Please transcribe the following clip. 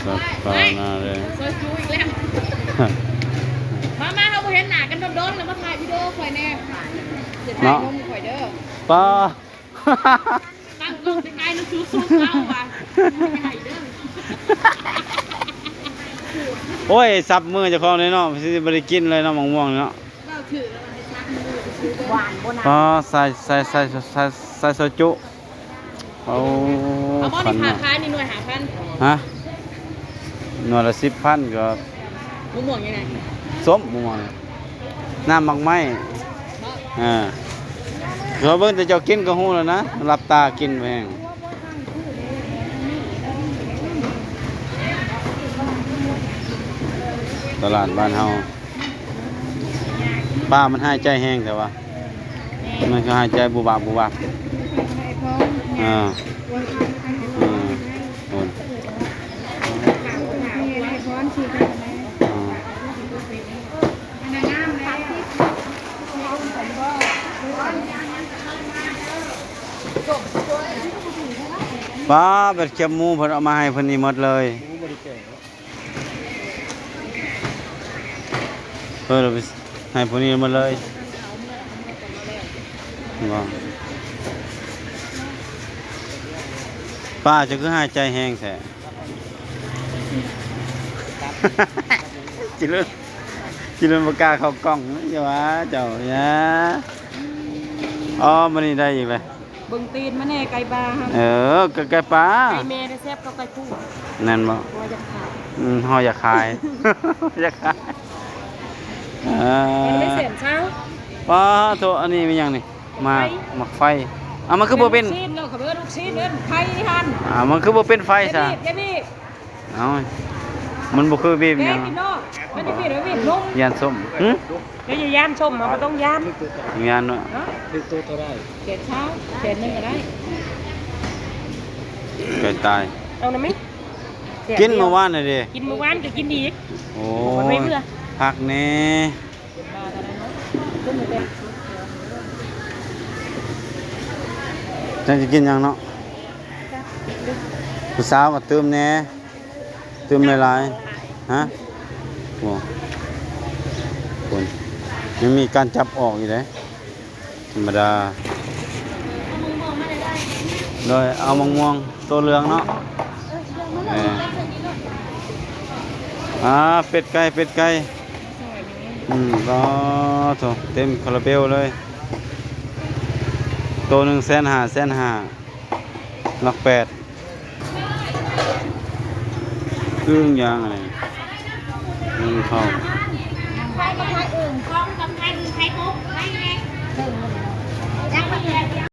ຕັດປາໜ້າແລງ ຊອຍຈູອີກແລ້ວ. ມາ ມາ ເຮົາບໍ່ເຫັນໜ້າກັນດົນໆ ແລ້ວມາຖ່າຍວິດີໂອຂ້ອຍແດ່. ເນາະ ຊິຖ່າຍລົງຂ້ອຍເດີ. ປ້າ ຕັ້ງກ້ອງໄກໆ ນຳສູສູເອົາວ່າ ໂອ້ຍ ສັບມືເຈົ້າຂອງແດ່ເນາະ ຊິບໍ່ໄດ້ກິນເລີຍເນາະ ໝາກມ່ວງນີ້ເນາະ. ຫວານບໍ່ນະ? ອໍ ໃສ່ ໃສ່ ໃສ່ ໃສ່ ໃສ່ຊອຍຈຸ. ໂອ້ ເອົາບໍ່ນີ້ ຂາດຂາຍນີ້ໜ່ວຍຫ້າພັນ. ຮະ? ໜ່ວຍລະສິບພັນກໍ ໝາກມ່ວງຍັງໄງ? ສົ້ມ ໝາກມ່ວງ ນ້ຳໝາກໄມ້. ເອີ ເຂົາເບິ່ງແຕ່ເຈົ້າກິນກໍຮູ້ແລ້ວນະ ຫຼັບຕາກິນແພງ. ຕະຫຼາດບ້ານເຮົາ ປາມັນຫາຍໃຈແຮງແທ້ວ່າ ມັນກໍຫາຍໃຈບູບາບບູບາບ. ເອີ ເອີ ໂອ້ຍ ປ້າ ແບດແຄບໝູເພິ່ນເອົາມາໃຫ້ເພິ່ນນີ້ໝົດເລີຍ. ເອີ ເອົາໄປໃຫ້ຜູ້ນີ້ໝົດເລີຍ. ວ່າ ປ້າ ເຈົ້າຄືຫາຍໃຈແຮງແທ້? ຈິລຸນ ຈິລຸນບໍ່ກ້າເຂົ້າກ້ອງ. ຢ່າວ່າເຈົ້າ ຢ່າ. ອໍ ມື້ນີ້ໄດ້ອີກແລ້ວ. ເບິ່ງຕີນມາແດ່ ໄກ່ປ່າຫັ້ນ. ເອີ ໄກ່ ໄກ່ປ່າ ໄກ່ແມ່ໄດ້ແຊບກວ່າໄກ່ຜູ້. ແມ່ນບໍ່? ເຮົາຢາກຂາຍ. ອືມ ເຮົາຢາກຂາຍ ຢາກຂາຍ. ເອີ ອັນນີ້ແສນຊາວ. ປ້າໂທ ອັນນີ້ແມ່ນຫຍັງນີ້? ໝາກໄຟ ໝາກໄຟ. ເອົາ ມັນຄືບໍ່ເປັນ ລູກຊີ້ນເນາະ ເຂົາເອີ້ນລູກຊີ້ນ ເອີ້ນໄຟຫັ້ນ. ອ່າ ມັນຄືບໍ່ເປັນໄຟຊະ? ຢ່າບີບ ຢ່າບີບ. ເອົ້າ ມັນບໍ່ຄືບີບຫຍັງ. ແກະກິນເນາະ ມັນຈະບີບແລ້ວບີບລົງ. ຢ້ານສົ້ມ. ຫຶ? ເຈົ້າຢ່າຢ້ານສົ້ມ ເຮົາບໍ່ຕ້ອງຢ້ານ. ຢ້ານເນາະ. ຖືກໂຕເທົ່າໃດ? ແສນຊາວ ແສນໜຶ່ງກໍໄດ້. ໄກ່ຕາຍ. ເອົານຳມິ ກິນມື້ວານນີ້ເດ້. ກິນມື້ວານກໍກິນອີກ. ໂອ້ຍ ມັນບໍ່ເບື່ອ. ພັກແດ່. ຈັກຊິກິນຫຍັງເນາະ? ຜູ້ສາວກໍຕື່ມແດ່ ຕື່ມຫຼາຍໆ. ຮະ? ໂອ້ ພຸ້ນ ຍັງມີການຈັບອອກຢູ່ເດ້. ທຳມະດາ. ໂດຍ ເອົາໝາກມ່ວງໂຕເຫຼືອງເນາະ. ເອີ ອ່າ ເປັດໄກ່ ເປັດໄກ່. ອືມ ອໍ ໂທ້ ເຕັມຄາລາເບວເລີຍ. ໂຕໜຶ່ງແສນຫ້າ ແສນຫ້າ ຫຼັກແປດ. ອຶ່ງຍ່າງອັນນີ້ ອຶ່ງເຂົ້າ.